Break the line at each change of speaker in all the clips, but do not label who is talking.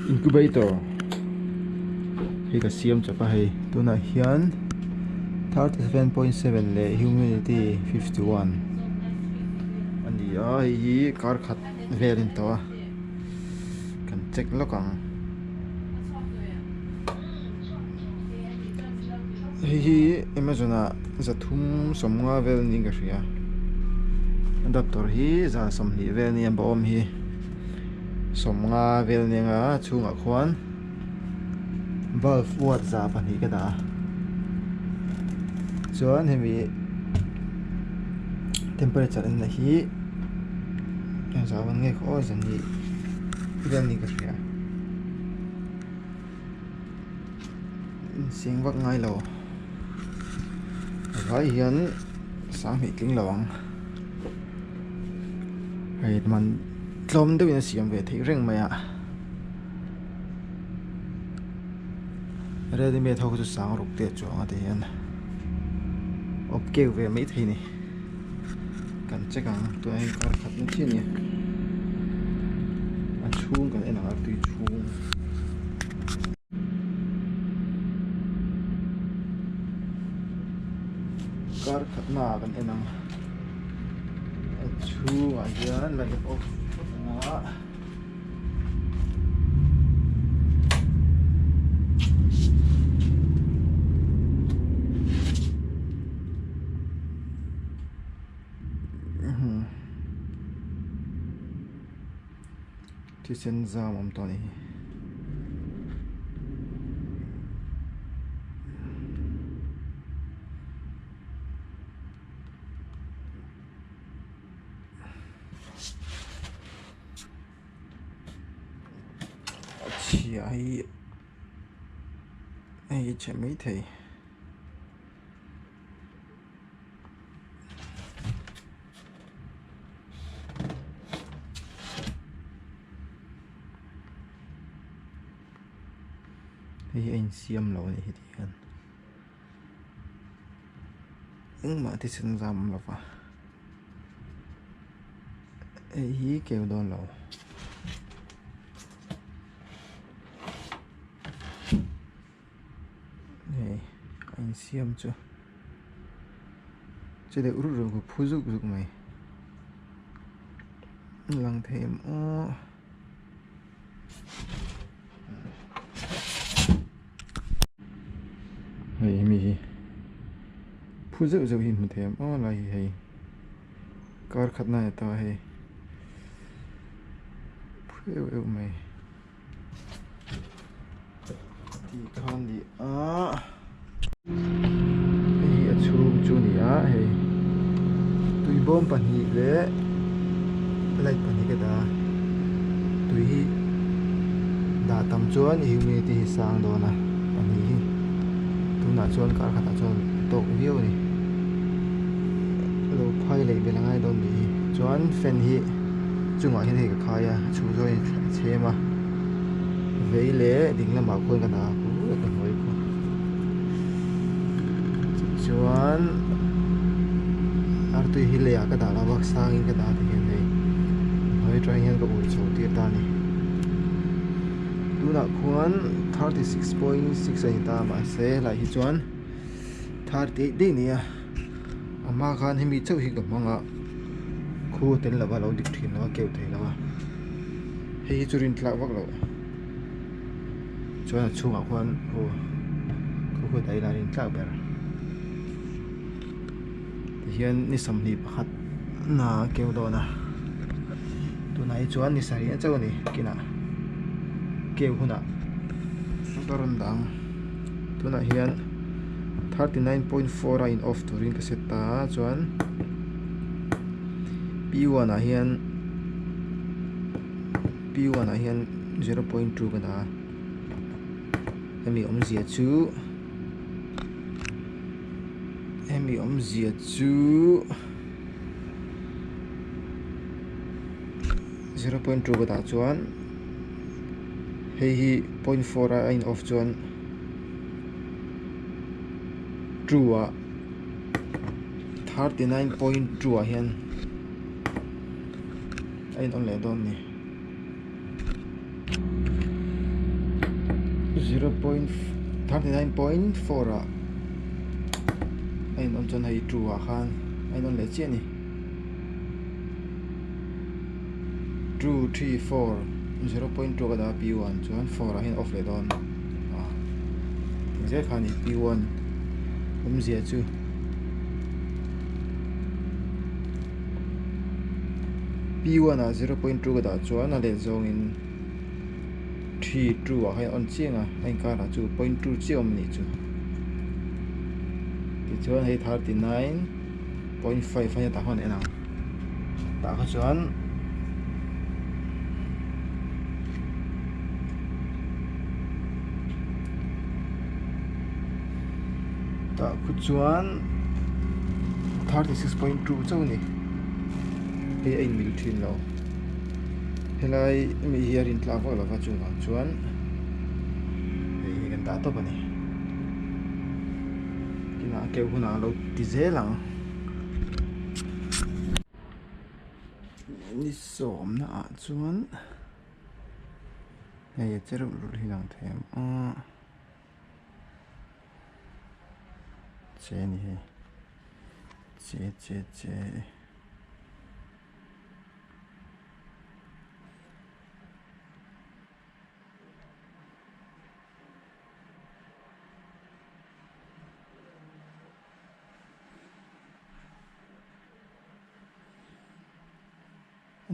Incubator hi ka siam chawp a hei tunah hian 37.7 leh humidity 51 a ni a hei hi kar khat vel a ni tawh a kan check lawk ang hei hi amazon ah zathum sawmnga vel niin ka hria adapter hi za sawmhnih vel ania bawm hi. Sawmnga vel nia a chhungah khuan bulb watt za pahnih ka dah a chuan hemi temperature en na hi engzah van nge khaw aw zan hi vel ni ka hria inseng vak ngai lo a vai hian sanghnih tling lo ang hei man tlawm deuhin a siam ve theih reng mai a ready made ho chu sang ruk te a chuang a ti hian awp keu ve mai thei a ni kan check ang tunah hian kar khat na chiah a ni a chhung kan en ang a tui chhung. Kar khatna ah kan en ang a chhungah hian light off phawt ang a. Thisen zam awm tawh a ni. A chhia hi hei hi chhe maithei. Hei hi a insiam lo a nih hi tih hian engmah thisen zam awm lo va hei hi keu dawn lo. Hei a insiam chu che deuh rut rut phu zuk zuk mai lang thei em aw hei hemi hi phu zeuh zeuh hi hmu thei em aw lai hi hei kar khat na ni ta hei phu euh euh mai. Tih kha a ni a hei hi a chhung chu a ni a hei tui bawm pahnih leh light pahnih ka dah a tui hi dah tam chuan humidity hi sang dawn a pahnih hi tunah chuan kar khatah chuan a tawk viau a ni lo phai leh belh a ngai dawn nih hi chuan fan hi chungah hian hei ka khai a a chhung zawng in a chhem a vei leh ding lamah khuan ka dah a ka hnuai khu tichuan artui hi leiah ka dah lo a sangin ka dah tikhian hei hnuai atang hian ka ur chho tir ta a ni tunah khuan 36.6 a ni ta mahse helai hi chuan 38 daih a ni a. A hma khan hemi chauh hi ka hmang a khu tel lova lo dik thin lo a keuh thei lo a hei hi chu rin tlak vak loh chuan a chhungah khuan aw khu khu dah ila a rin tlak ber tihian ni sawmhnih pakhat na keuh dawn a tunah hi chuan ni sarih chauh a ni kinah keuh hunah ka rawn dah ang tunah hian. 39.4 a in off turin ka set ta a chuan p1 ah hian p1 ah hian 0.2 ka dah a hemi awmzia chu hemi awmzia chu 0.2 ka dah chuan hei hi 0.4 a in off chuan. 2 ah 39.2 ah hian a in on leh dawn a ni. 0.39.4 ah a in on chuan hei two ah khan a in on leh chiah a ni 2 3 4 0.2 ka dah a p1 chuan 4 ah hian off leh dawn a ti zel kha a ni p1 awmzia chu p1 ah 0.2 ka dah chuan a let zawngin 3 2 ah khan on chiang a a inkar ah chu 0.2 chiah awm a nih chu tichuan hei 39.5 a nia tah khan en ang tah kha chuan tah khu chuan 36.2 chauh a ni hei a inmil thin lo helai mi hi a rin tlak vak lova chuvang chuan hei hi kan dah tawp a ni tinah a keuh hunah a lo ti zel ang. Ni sawmna ah chuan hei a che reuh reuh hi lang thei ang a che a ni hei che che che.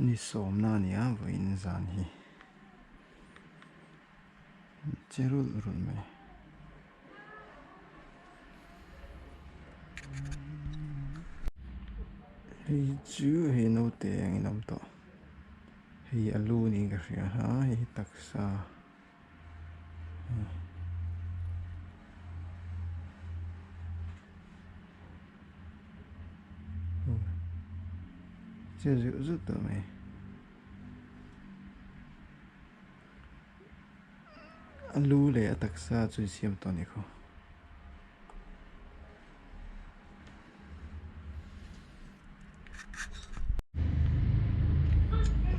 Ni sawmna a ni a vawiin zan hi che rulh rulh mai. Hei chu hei naute ang in awm tawh hei a lu niin ka hria a hei hi taksa. Che zeuh zeuh tawh mai a lu leh a taksa chu insiam tawh a nih khaw.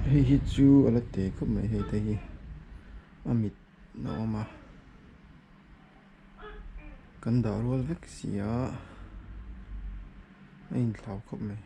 Hei hi chu a la te khawp mai hei te hi a mit a awm a kan dah rual vek si a a inthlau khawp mai.